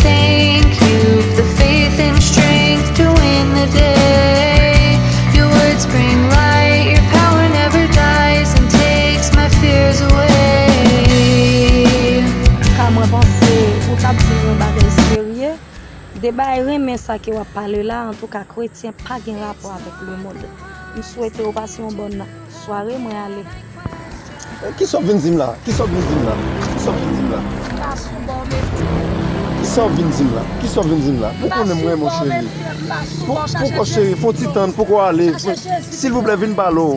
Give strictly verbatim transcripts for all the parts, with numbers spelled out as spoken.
Thank you for the faith and strength to win the day. Your words bring light, your power never dies and takes my fears away. Ka mwen panse ou t ap di yon bagay serye. De bagay renmen sa ke w ap pale la, antouka kretyen pa gen rapò avèk lemonn. M swete w pase yon bòn sware, mwen ale. Kisa w vin di m la? Kisa w vin di m la? Kisa w vin di m la? Kisa w vin di m la? Kisa w vin di m la? Ou konnen mwen, mon cheri. Poko cheri, fon ti tann, poko ale. Silvouplè, vin pale w.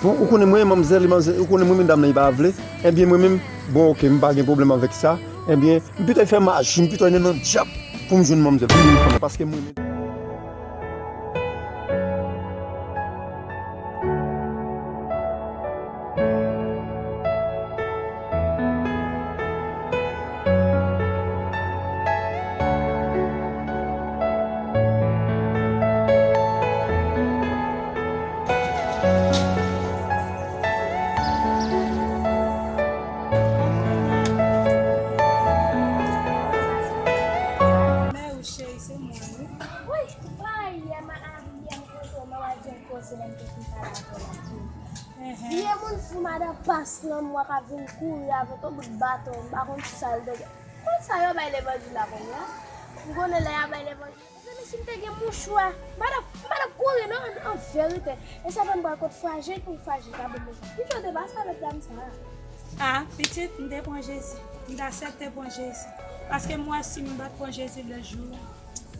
Ou konnen mwen, manmzèl, ou konnen mwen, medam nan, li pa vle. Ebyen, mwen menm, bon, oke, m pa gen pwoblèm avèk sa. Ebyen, m pito fè maji, m pito ale nan dyab pou m jwenn manmzèl, pou m jwenn fanm nan, paske mwen menm. Mèwi cheri, se mwen wi. Wi, pa yè m abiye m kote w, mwen wè di yon koze lè m te fin pale avè w la tou. Vye moun fou madan pas nan mwen k ap vin kouri avèk yon bout baton, m pa konn sa l te gen. Konn sa yo bay levanjil la kounye a? M konnen lè y ap bay levanjil. Mezanmi, si m te gen mouchwa, m pa t ap, m pa t ap kouri non, an, an verite. E sa fè m pral kot Frajil pou Frajil ka ban m levanjil. Pitit, te pase avèk dam sa a. A, pitit, m te pran Jezi. M t aksepte pran Jezi. Paske m wè si m pa t pran Jezi lè jou,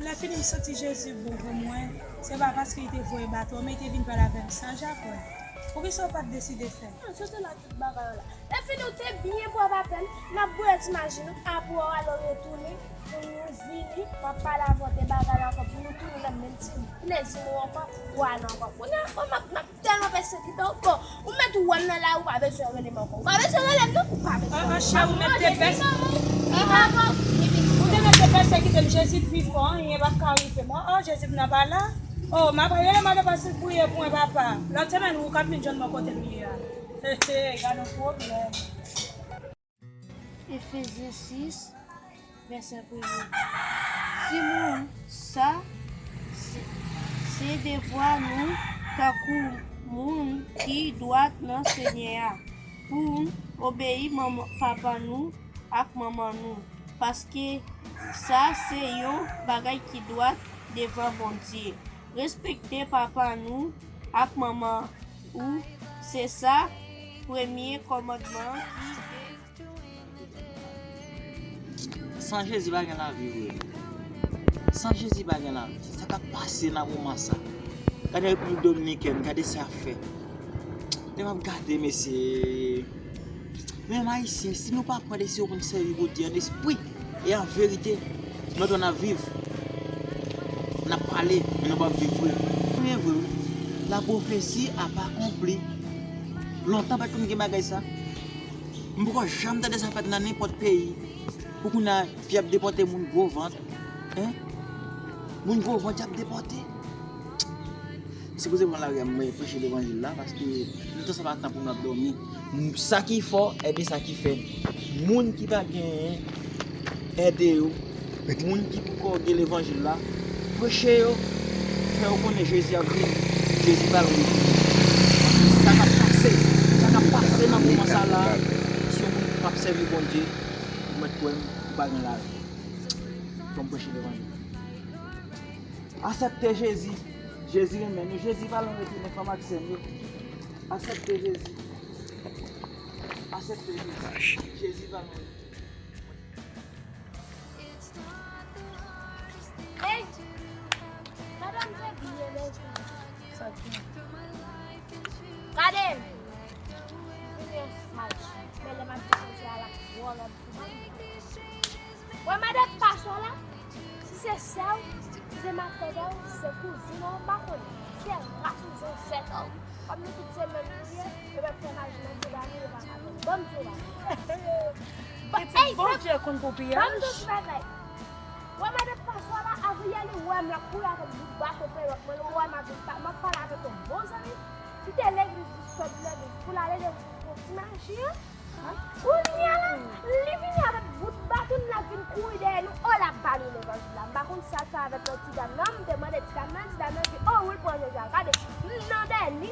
lè fini m santi Jezi bon pou mwen, se pa paske li te voye baton, men li te vin pale avè m san jan vre. Poukisa w pa t deside fè? An, soti la tout bagay la. Lè fini w te byen pwòp avè m, n ap bouye ti maji nou, apre w ale w retounen, pou nou vini, m ap pale avè w de bagay la ankò, pou nou tounen nan menm ti plezi nou ankò, bwa nou ankò. Kounye a, o, m ap, m ap tèlman pèsekite w, bon, ou mèt ou wè m nan lari, ou pa bezwen rele m ankò. Ou pa bezwen rele m non, ou pa bezwen. An, an, cheri, ou mèt te pèsekite m. Ou te mèt te pèsekite m, Jezi pi fò, anyen p ap ka rive m. O, o, Jezi m nan pa la. O, m ap rele madan pas pou priye pou mwen, papa. Lòt semèn, ou k ap vin jwenn mwen kote m ye a. He, he, gade yon pwoblèm. Efezyen sis, vèsè premye. Timoun, sa se, se devwa nou tankou moun ki dwat nan Senyè a, pou n obeyi manman, papa nou ak manman nou, paske sa se yon bagay ki dwat devan Bondye. Respekte papa nou ak manman ou, se sa premye kòmandman ki gen. San Jezi pa gen lavi vre. San Jezi pa gen lavi. Sa k ap pase nan moman sa. Gade Repiblik Dominikèn, gade sa y ap fè. Lè m ap gade, mesye. Menm Ayisyen, si nou pa pran desizyon pou n sèvi Bondye an espri e an verite, lòt bò n ap viv. N ap pale, men nou p ap viv vre. Premye vre, wi. Lapwofesi ap akonpli. Lontan pa t konn gen bagay sa. M poko janm tande sa fèt nan nenpòt peyi. Pou kounye a, y ap depòte moun gwo vant. Hein? Moun gwo vant y ap depòte. Sipoze pran lari a, mwen preche levanjil la, paske nou te sa pa tan pou nou ap dòmi. Sa ki fò, ede sa ki fèb. Moun ki pa genyen, ede yo. Moun ki poko gen levanjil la, preche yo, fè yo konnen Jezi ap vini. Jezi pa lwen vini. Sa k ap pase, sa k ap pase nan moman sa la, si yon moun p ap sèvi Bondye, ou mèt kwè m, ou pa gen lavi. Fò m preche levanjil. Aksepte Jezi. Jezi renmen nou. Jezi pa lwen retounen, frè m ak sè m yo. Aksepte Jezi. Aksepte Jezi. Jezi pa lwen retounen. Hey! Madan m te byen bèl tou. Gade m! Vini yon smaj. Men lè m ap di konsa la, wòl ap di. Wè madan pas w la, si se sè w, si se matèl w, si se kouzin w, m pa konnen. Si se ras ou zansèt w, kòm nou tout se menm nou ye, yo mèt fè maji nan pye ba nou, yo pa ka fè. Ban m di w bagay. Pitit Bondye konn pou piyaj. Ban m di w ti bagay. Wè madan pas w la, avan yè li wè m l ap kouri avèk bout baton peròk mwen, li wè m ap, m ap pale avèk yon bon zanmi. Kite legliz li, sòti legliz pou l ale legliz pou ti maji an. Kounye a la, li vini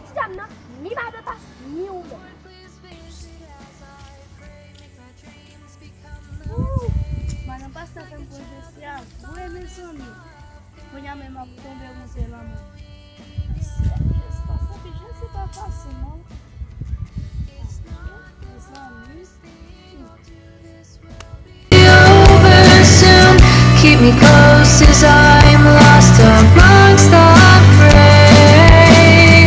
Ti dam nan, ni madan pastè, ni ou menm. Ooh, madan pastè fè m pwofesi a vre, mezanmi. Kounye a menm ap tonbe moute lanmò. Jezi, pastè, Jezi pa fasil, non. Mezanmi. Be over soon. Keep me close as I'm lost amongst the fray.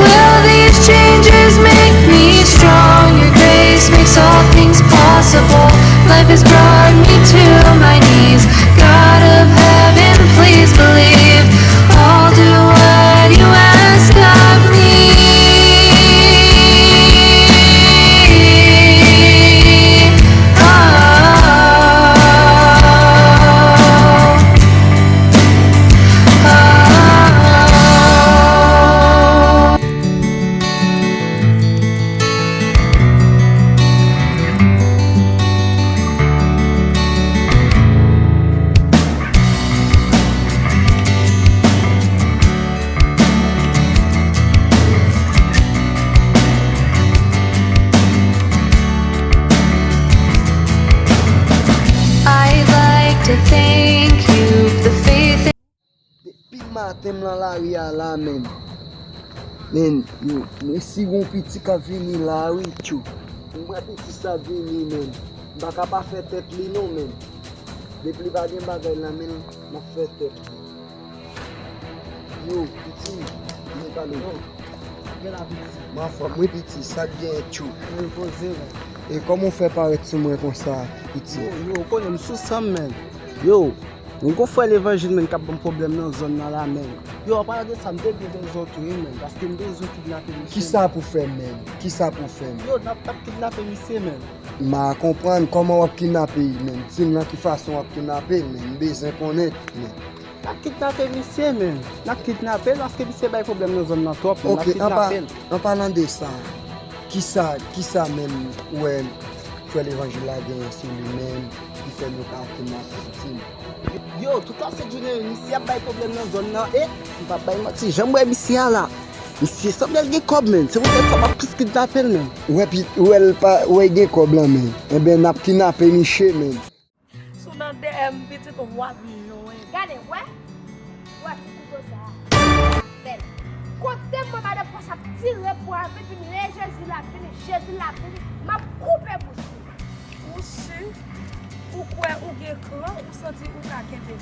Will these changes make me strong? Your grace makes all things possible. Life has brought me to my knees. God of heaven, please believe. I'll do what you ask of me. Oh, oh, oh. I'd like to thank you for the faith. Depi maten m lan lari a la menm. Menm, yo, mwen si gon piti k ap vini la wi, tchou. Mwen piti sa vini menm. M pa ka pa fè tèt li non menm. Depi li pa gen bagay nan men l, m ap fè tèt li. Yo, piti, mwen pale non. Gen la piti. M anfòm wi piti, sa k gen tchou. Mwen poze menm. E kòman w fè parèt sou mwen konsa, piti? Yo, yo, ou konnen m sou san m menm. Yo, Yon gwo frè levanjil menm k ap ban m pwoblèm nan zòn nan la menm. Yo, anpalan de sa, m te byen bezwen w tou wi menm, paske m bezwen kidnape misye. Kisa pou fè menm? Kisa pou fè menm? Yo, n ap, n ap kidnape misye menm. M pa konprann kòman w ap kidnape l menm. Di m nan ki fason w ap kidnape l menm. M bezwen konnen menm. N ap kidnape misye menm. N ap kidnape l paske misye bay pwoblèm nan zòn nan twòp menm. N ap kidnape l. An palan de sa, kisa, kisa menm ou wè frè levanjil la genyen sou li menm ki fè nou pa kidnape l? Di m. Yo, tout la sent jounen, misye ap bay pwoblèm nan zòn nan, e, m p ap bay manti, jan m wè misye a la, misye sanble l gen kòb, menn. Se poutèt sa m ap plis kidnape l, menn. Ou wè pi, ou wè l pa, ou wè l gen kòb lan, menn. Enben, n ap kidnape misye, menn. Si w nan dèyè m, pitit, w ap jwenn. Gade, w wè? W wè ti kouto sa a? Bèl. Kote m, mwen, madan pòs ap tire pou avil, vin lè Jezi la vini, Jezi la vini, m ap koupe bouch li. Ou si, ou kwè ou gen kran, ou santi ou ka kenbe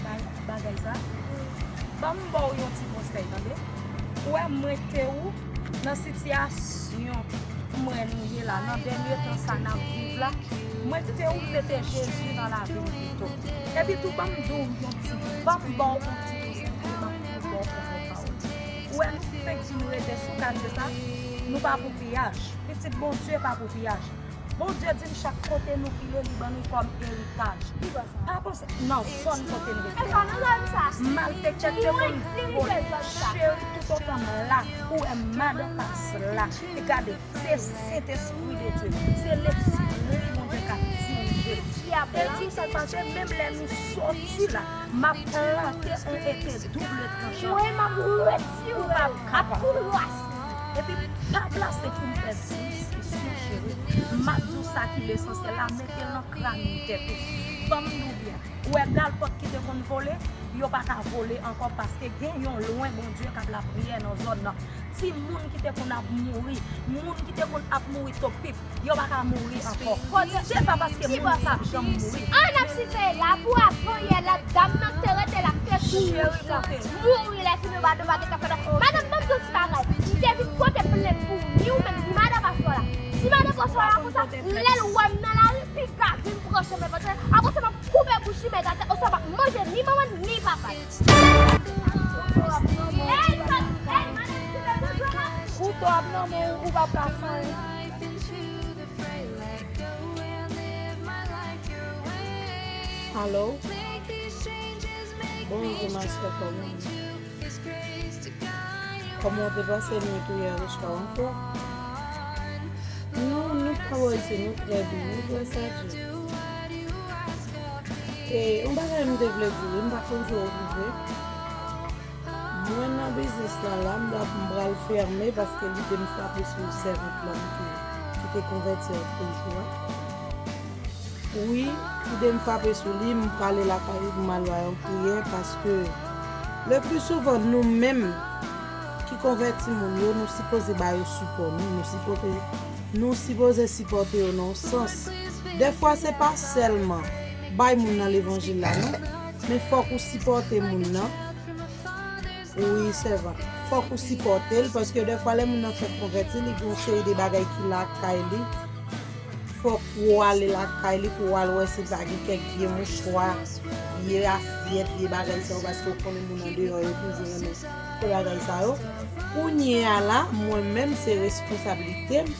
bagay sa? Ban m ba w yon ti konsèy, tande. Ou wè m rete ou nan sitiyasyon m wè nou ye la, nan dènye tan sa n ap viv la, mwen kite ou mete Jezi nan lavi m pito. Epi tou ban m di w yon ti, ban m ba w yon ti konsèy, epi m ap tou ba w konsèy pa w. Ou wè nou fenk fin rete sou katye sa, nou pa pou piyaj. Pitit Bondye pa pou piyaj. Bondye di n chak kote nou file, li ban nou kòm eritaj. Pa panse nan zòn kote n rete. Malfektè ki te konn vòlè, cheri, toutotan m la, ou wè madan pas la. E gade, se Sentespri de Dye, se Lespri Bondye k ap dirije. E di w sa k pase, menm lè nou sòti la, m ap plante yon epe double tranchan. Mwen, m ap retire l ak kou rasi. Epi pa plase pou m fè diskisyon, cheri. M ap di w sa ki lesansyèl la, mete l nan kran tèt ou. Ban m di w byen. Ou wè galpòt ki te konn vole, yo pa ka vole ankò paske gen yon lwen Bondye k ap lapriyè nan zòn nan. Timoun ki te konn ap mouri, moun ki te konn ap mouri topik, yo pa ka mouri ankò. Se pa paske moun p ap janm mouri. An ap siveye la pou avanyè la dam nan te rete la k te tou mouri lè fim yo pa te ka fè la. Madanm, ban m di w ti bagay. M te vin pote plent pou ou, ni ou menm, ni madan pastè la. Si madan pastè la konsa, lè l wè m nan lari, piga vin pran chemen pastè, apre sa m ap koupe bouch li, met atè, oswa m ap manje ni manman l, ni papa l. Kouto ap nan men w, ou p ap ka fè anyen. Alo? Bonjou, ma sè, kòman w ye? Kòman w te pase nwit ou yè oswa ankò? Non, nou pa wè se nou trè byen, nou trè saje. E, yon bagay m te vle di w, m pa konn si w rive. Mwen nan biznis la la, m pral fèmen paske lide m frape sou sèvant la m te, ki te konvèti an premye jou a. Wi, lide m frape sou li, m prale lakay li pou m al ba yon priyè paske le pli souvan nou menm ki konvèti moun yo, nou sipoze ba yo sipò nou, nou sipoze, nou sipoze sipòte yo nan yon sans. Dèfwa se pa sèlman bay moun nan levanjil la non, men fòk ou sipòte moun nan. Wi, sèvant. Fòk ou sipòte l, paske dèfwa lè moun nan fèk konvèti, li gen yon seri de bagay ki lakay li. Fòk ou ale lakay li pou w al wè si l pa gen kèk vye mouchwa, vye asyèt, vye bagay sa yo, paske w konnen moun andeyò yo toujou renmen fè bagay sa yo. Kounye a la, mwen menm, se responsablite m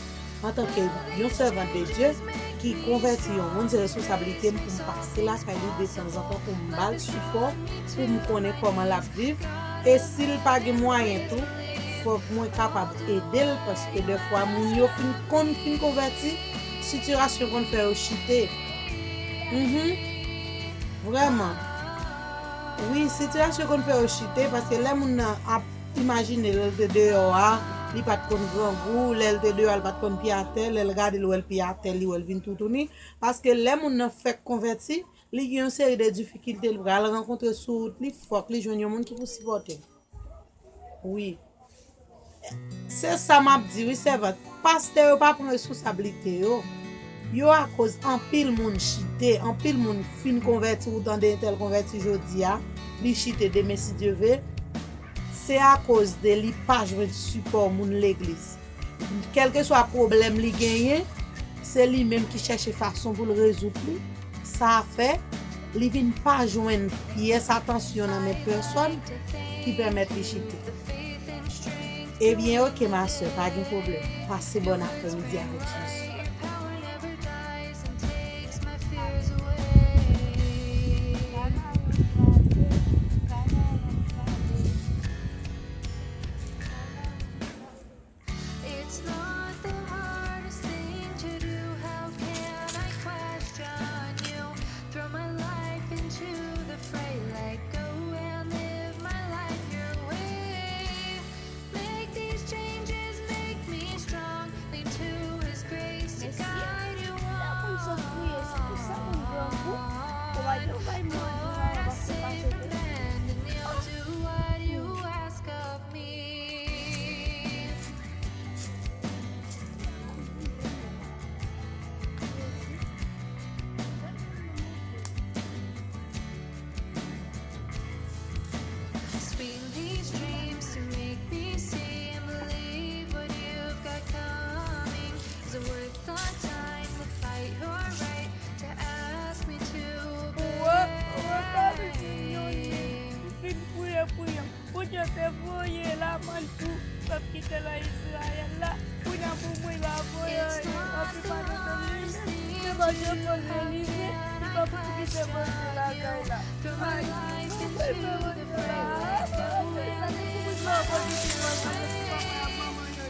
antanke yon sèvant de Dye ki konvèti yon moun, se responsablite m pou m pase lakay li detanzantan pou m ba l sipò, pou m konnen kòman l ap viv. E si l pa gen mwayen tou, fòk mwen kapab ede l, paske dèfwa moun yo fin konn fin konvèti, sitiyasyon konn fè yo chite. Mhm. Vrèman. Wi, sitiyasyon konn fè yo chite, paske lè moun nan ap imajine lè l te deyò a, li pa t konn grangou, lè l te deyò a, li pa t konn pye atè, lè l gade l wè l pye atè, li wè l vin toutouni. Paske lè moun nan fèk konvèti, li gen yon seri de difikilte li pral rankontre sou wout li, fòk li jwenn yon moun ki pou sipòte l. Wi. Se sa m ap di wi, sèvant. Pastè yo pa pran responsablite yo. Yo akoz anpil moun chite, anpil moun fin konvèti, ou tande entèl konvèti jodi a, li chite demen si Dye ve. Se akoz de li pa jwenn sipò moun legliz. Kèlkeswa pwoblèm li genyen, se li menm ki chèche fason pou l rezoud li. Sa fè, li vin pa jwenn pyès atansyon nan men pèsòn ki pèmèt li chite. Ebyen, oke, ma sè, pa gen pwoblèm. Pase bòn aprèmidi avèk Jezi. It's not the hardest thing to do. How can I question you? Throw my life into the fray. Let go and live my life your way. Make these changes, make me strong. Lean to His grace to guide you on. Lord, I say, command, and He'll do what you ask of me. Swing these dreams to make me see and believe what you've got coming. Is it worth the time to fight your right to ask me to obey? Bondye te voye lamann pou pèp ki te nan Izrayèl la. Kounye a pou mwen, la voye anyen. Anpi pa nan tèt li menm. Se Bondye poze li vre. Li pa pou kite Bondye lakay la. Ay, mwen pa renmen Bondye la. Sa te pou mwen, mwen pa konn ki Bondye, se papa ak manman yo.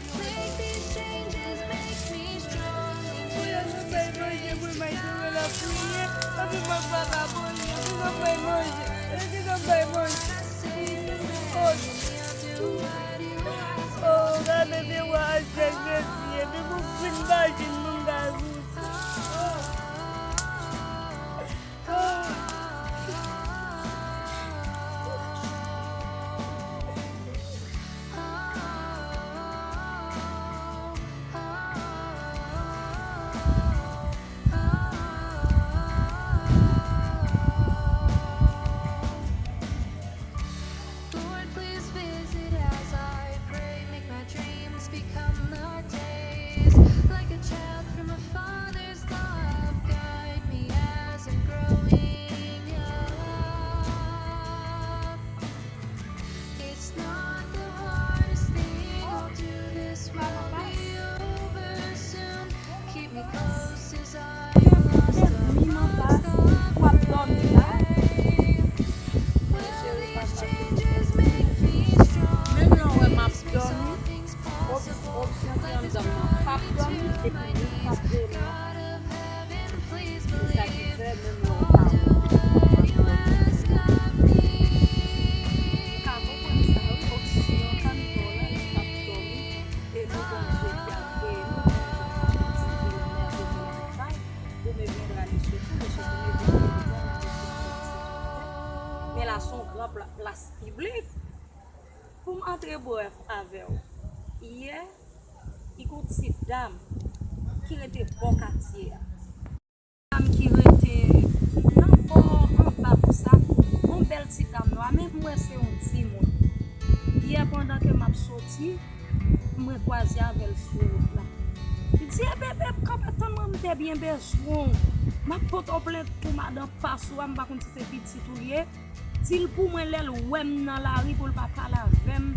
Priye, nou bay manje, mwen bay manje, la priye. Anpi mwen pa ka manje, anpi mwen bay manje. Anpi mwen bay manje. Oh, oh, gade de wa a Jezi, epi mwen fin vajin mwen gazou. Lord, please visit as I pray. Make my dreams become my days. Like a child from a father's love, guide me as I'm growing up. It's not the hardest thing to do. This will be over soon. Keep me close as I am lost amongst the fray. Will these changes make me strong? Teach me all things possible. Life is part of my knees. God of heaven, please believe. I'll do what you ask of me. Piblik, pou m antre brèf avè w, yè, li gon ti dam ki rete bò katye a. Dam ki rete nan bò anba konsa, yon bèl ti dam nwa, men m wè se yon timoun. Yè, pandan ke m ap soti, mwen kwaze avè l sou wout la. Li di, "E bebe, kanpe, tann mwen, m te byen bezwen w. M ap pote w plent pou madan pas ou a, m pa konn si se pitit ou l ye." Di l pou mwen lè l wè m nan lari pou l pa pale avè m,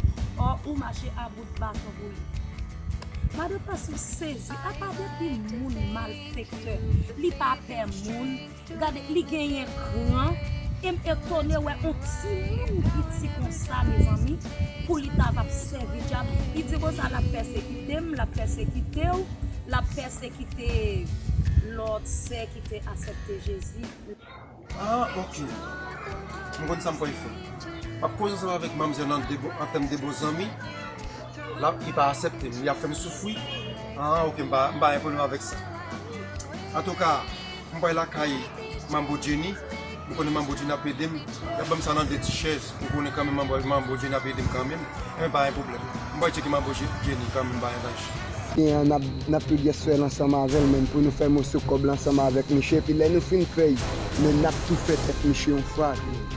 ò, ou mache a bout baton pou li. Madan pas li sezi, apa depi moun malfektè, li pa pè moun, gade, li genyen gran, e m etone wè yon timoun piti konsa, mezanmi, pou li ta va ap sèvi dyab. Li di konsa l ap pèsekite m, l ap pèsekite w, l ap pèsekite lòt sè ki te aksepte Jezi. Ah, ok. M konn sa m pral fè. M ap koze ansanm avèk manmzèl nan de bon, an tèm de bon zanmi. L ap, li pa aksepte m. Li ap fè m soufri. Ah, ok, m pa, m pa gen pwoblèm avèk sa. Antouka, m pral lakay Mambo Jenny. M konnen Mambo Jenny ap ede m. L ap ban m sa nan de ti chèz. M konnen kanmenm Mambo, Mambo Jenny ap ede m kanmenm. Enben, pa gen pwoblèm. M pral tcheke Manbo Je-, Jenny kanmenm, pa gen danje. Kounye a, n ap, n ap tou dèswèl ansanm avè l, menn, pou nou fè moso kòb la ansanm avèk miche, epi lè nou fin fè l, menn, n ap tou fè tèt miche yon fwa.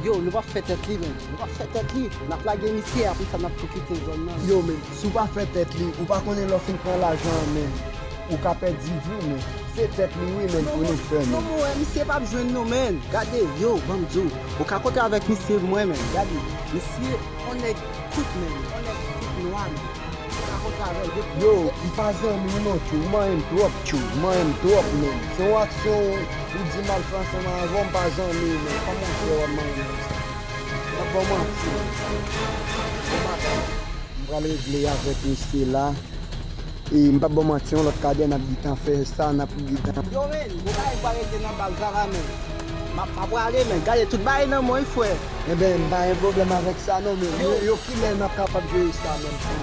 Yo, nou p ap fè tèt li, menn. Nou p ap fè tèt li. N ap lage misye, apre sa, n ap tou kite zòn nan. Yo, menn, si w pa fè tèt li, ou pa konnen lè w fin pran lajan an, menn, ou ka pèdi vi w, menn. Se tèt li wi, menn, pou nou fè, menn. Non, mwen, misye p ap jwenn nou, menn. Gade, yo, ban m di w. Ou ka konte avèk misye, mwen, menn. Gade, misye, yon nèg tout, menn. Yon nèg tout nwa, menn. Ou ka konte avè l depi. Yo, m pa zanmi w non, tchou. Ou manyen m twòp, tchou. Ou manyen m twòp, menn. Se yon aksyon ou di m al fè ansanm avè w, m pa zanmi w, menn. Kòman w fè w ap manyen m konsa? W ap ban m manti, menn. Bon, madanm, m pral regle avèk misye la. E m p ap ba w manti, yon lòt kadè n ap gentan fè sa, n ap gentan. Yo, men, ou pa pa rete nan baz la, la, men. M ap, m ap prale, men. Gade, tout bagay nan men w, wi, frè. Enben, m pa gen pwoblèm avèk sa, non, men. Yo, yo, kilè n ap kapab jere sa, menm, pou,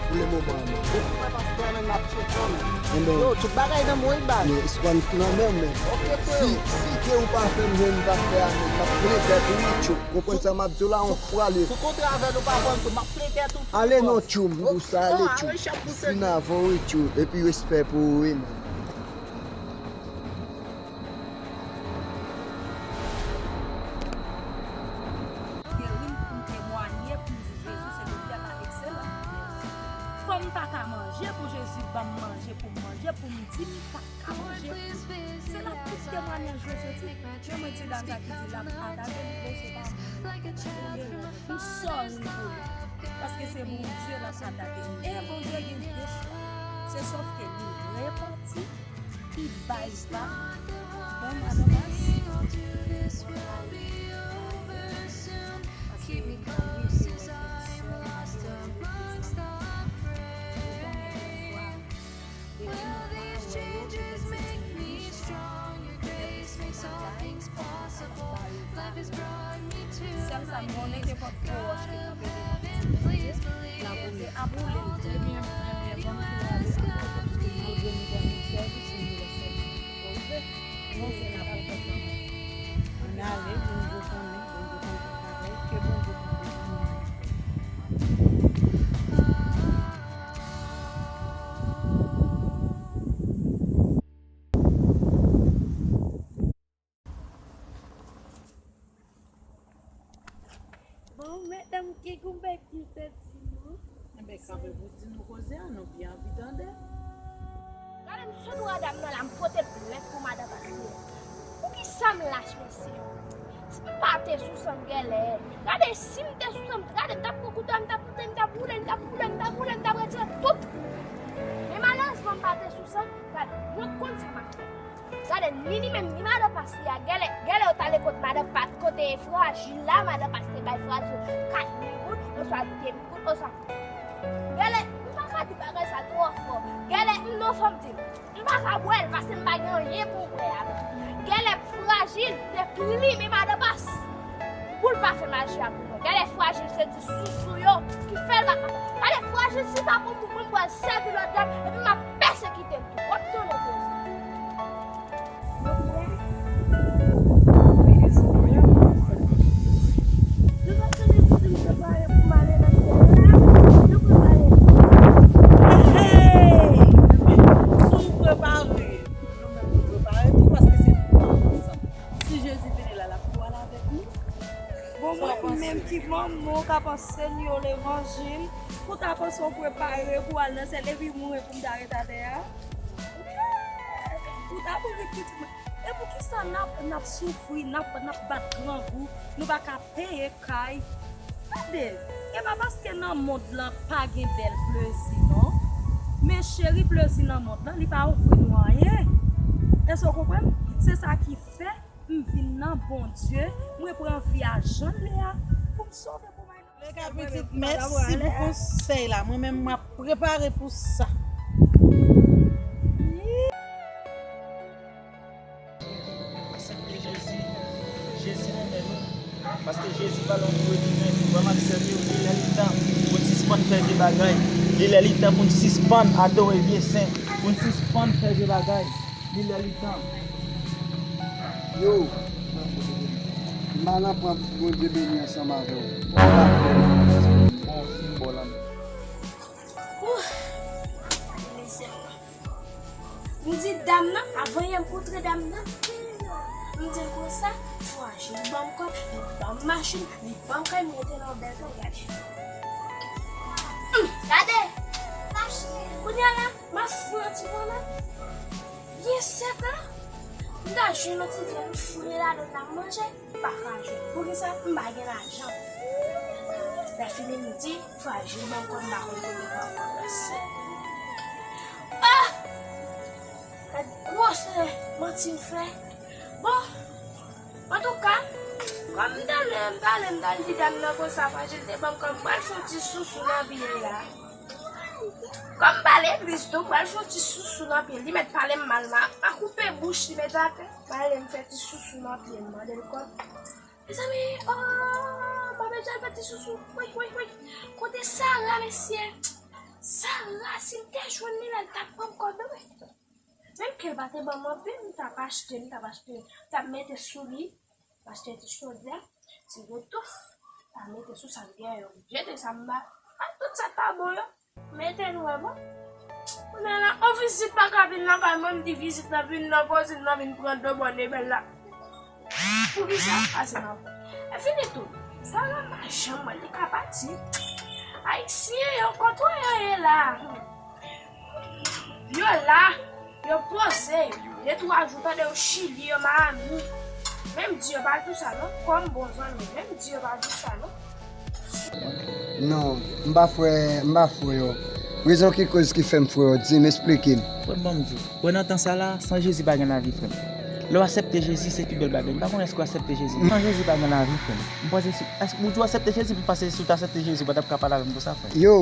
pou le moman, men? Ou kwè pastè, men, m ap tcheke w, men. Enben. Yo, tout bagay nan men w, wi, baz. Men, espwa m nan men w, men. Ok, frè. Si, si ke ou pa fè m jwenn pastè a, men, m ap plente tèt ou, wi, tchou. Konprann sa m ap di w la, yon fwa li. Sou kontre avè l, ou pa pran tou, m ap plente tèt ou. Ale non, tchou, m di w sa, ale, tchou. Fin avè w, wi, tchou. Epi respè pou ou, wi, man. Geri m pou m temwaye, pou m di Jezi se doktè pa ekselans. Fò m pa ka manje pou Jezi ban m manje pou m manje, pou m di m pa ka manje. Se la tout temwayaj yo soti. Men mwen ti dam sa ki di l ap atake m, bon, se pa mwen. M sòri pou li. Paske se Bondye l ap atake. E Bondye gen de chwa. Se sòf ke li repanti, li bay vag. Bon, madanm, paske li pa vle se nèg ki sèl, pa vle se nèg ki sèl. Sèl sa m konnen, se pòt gwo wòch ki kanpe devan ti Bondye. L ap boule m trè byen, trè byen, ban m tou ale ankò, paske Bondye nou ban nou sèvis, nou vle sèvis pou Bondye. Bondye n ap rekonèt. Ann ale, Bondye konnen, Bondye konnen tout bagay, ke Bondye konnen. Bon, medam, ki konbèt ki te di nou? Enben, kanpe pou di nou koze a, nou byen anvi tande. Gade m sot rada m nan la, m pote plent pou madan Pastè. Poukisa m lach, mesye? Si m pa te sou sa m gèlè, gade, si m te sou sa m, gade, m t ap pran kouto a, m t ap moute, m t ap boule, m t ap boule, m t ap boule, m t ap retire tout. Men malerezman, m pa te sou sa, gade, mwen konn sa m ap fè. Gade, ni li menm, ni madan Pastè a, gèlè, gèlè yo t ale kot madan Pa-, kote Frajil la, madan Pastè bay Frajil kat mil goud, oswa de mil goud, oswa. Gèlè, m pa ka di bagay sa twò fò. Gèlè, m non, fò m di l. M pa ka bwè l, paske m pa gen anyen pou m bwè avè l. Gèlè Frajil te plimen madan Pas pou l pa fè maji a pou mwen. Gèlè Frajil se di sousou yo ki fè l pa ka. Gade Frajil, si ta pou pou mwen, m pral sèvi lòt dam, epi m ap pèsekite l tou. W ap tande koze. Yo prè? Wi, wi, wi. Yo prè? Yo prè? Yo prè? Yo prè? Senyè levanjil, pou ta panse w prepare pou al nan syèl, epi mouri pou m ta ret atè a. Ou ta mouri pitit mwen. E poukisa n ap, n ap soufri, n ap, n ap bat grangou, nou pa ka peye kay? Tande, e pa paske nan mond lan pa gen bèl plezi, non. Men cheri, plezi nan mond lan, li pa ofri nou anyen. Èske w konprann? Se sa ki fè m vin nan Bondye, mwen pran vi a jan l ye a, pou m sove pou mwen. Lè ka pitit, mèsi pou konsèy la. Mwen menm, m ap prepare pou sa. Aksepte Jezi. Jezi renmen nou. Paske Jezi pa lòt pou retounen. Vrèman aksepte li lè li tan pou n sispann fè vye bagay. Li lè li tan pou n sispann adore vye sen. Pou n sispann fè vye bagay. Li lè li tan. Yo, m al pran Bondye beni ansanm avè w. Bon, fin bò la. Ouh, mezanmi. M di dam nan, avan yè m kontre dam nan, m di l konsa, fwaje, li ban m kòb, li ban m machin, li ban m kay, m rete nan bèl kay, gade. Hum, gade! Kounye a la, m ap fri yon ti bonè. Byen sèt la, m ta jwenn yon ti vyann m foure ladan l, m ap manje. M pa ka jwenn. Poukisa? M pa gen lajan. Lè fini m di, fwaje ban m kòb, m pa konn kote m pran kòb la, sèt. Ah! Gad gwosè manti m fè. Bon, antouka, kòm m t ale, m t ale, m t al di dam nan konsa, fwaje l te ban m kòb, m pral fè yon ti sousou nan pye l la. Kòm m pa legliz tou, m pral fè yon ti sousou nan pye l. Li mèt pale m mal, m a, m a koupe bouch li mèt atè. M ale m fè ti sousou nan pye l, mande l kòb. Mezanmi, oh, m pa bezwen fè ti sousou. Woy, woy, woy. Kote Sara, mesye? Sara, si m te jwenn li la, l t ap ban m kòb, wi. Menm ke l pa te ban m anpil, m t ap achte, m t ap achte, m t ap mete sou li, m achte ti chodyè, ti retouf, m t ap mete sou sa m gen yo, m jete sa m ba, ak tout sa k pa bon yo. Mete nou wè bon. Kounye a la, yon vizit pa ka vin lakay mwen, m di vizit lan vin nan kozin lan, vin pran do bòn ebèl la. Poukisa? Pase nan. E fini tou. Sa la pa janm wè li ka pati. Ayisyen yo, kote yo ye la? Yo la, yo poze, de twa jou, tande yo Chili, yo Miami. Menm di yo pa di sa non, kòm bon zanmi, menm di yo pa di sa non. Non, m pa fwè, m pa fwè yo. Rezon ki koz ki fè m fwè yo, di m, esplike m. Frè m, ban m di w. Wè nan tan sa la, san Jezi pa gen lavi, frè m. Lè w aksepte Jezi, se pi bèl bagay. M pa konnen èske w aksepte Jezi. San Jezi pa gen lavi, frè m. M panse si, èske ou di w aksepte Jezi, pi pase si w t aksepte Jezi, ou pa t ap ka pale avè m konsa, frè m. Yo,